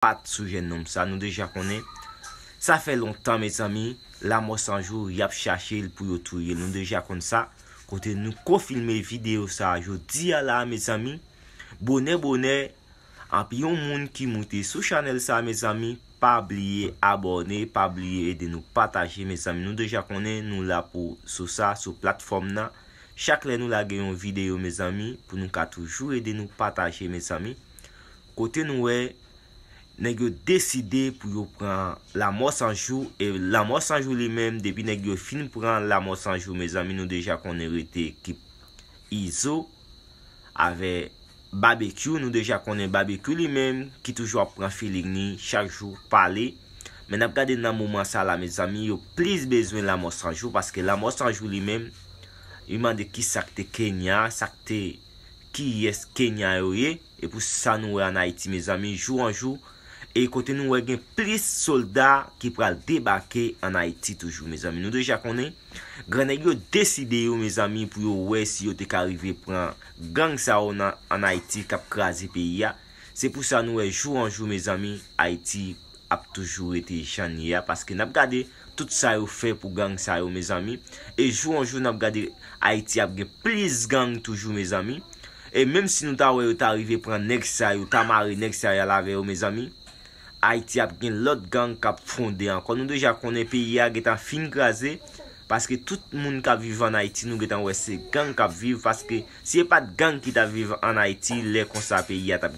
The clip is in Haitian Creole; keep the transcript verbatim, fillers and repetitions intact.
pa t sou jèn nonm sa, nou deja konnen. Sa fè lontan, mezanmi, Lanmò San Jou, y ap chache l pou yo touye l. Nou deja konn sa. Kote nou konfime videyo sa a jodi a la, mezanmi. Bonè, bonè, anpi yon moun ki moute sou chanèl sa, mezanmi, pa bliye abòne, pa bliye ede nou pataje, mezanmi. Nou deja konnen nou la pou sou sa, sou platfòm nan. Chak lè nou lage yon videyo, mezanmi, pou nou ka toujou ede nou pataje, mezanmi. Kote nou wè, nèg yo deside pou yo pran Lanmò San Jou, e Lanmò San Jou li menm, depi nèg yo fin pran Lanmò San Jou, mezanmi, nou deja konnen rete ekip Izo avè Babekyou, nou deja konnen Babekyou li menm, ki toujou ap pran feeling ni, chak jou pale. Men n ap gade nan moman sa la, mezanmi, yo plis bezwen Lanmò San Jou, paske Lanmò San Jou li menm, li mande ki sa k te Kenya, sa k te kiyès Kenya yo ye. E pou sa nou wè ann Ayiti, mezanmi, jou an jou. E kote nou wè gen plis sòlda ki pral debake ann Ayiti toujou, mezanmi. Nou deja konnen, grannèg yo deside yo, mezanmi, pou yo wè si yo te ka rive pran gang sa yo nan, ann Ayiti k ap kraze peyi a. Se pou sa nou wè jou an jou, mezanmi, Ayiti ap toujou rete jan l ye a, paske n ap gade tout sa yo fè pou gang sa yo, mezanmi. E jou an jou, n ap gade Ayiti ap gen plis gang toujou, mezanmi. E menm si nou ta wè yo ta rive pran nèg sa yo, ta mare nèg sa yo al avè yo, mezanmi, Ayiti ap gen lòt gang k ap fonde ankò. Nou deja konnen peyi a gentan fin kraze, paske tout moun k ap viv ann Ayiti, nou gentan wè se gang k ap viv, paske si e pa t gang ki t ap viv ann Ayiti, lè konsa peyi a t ap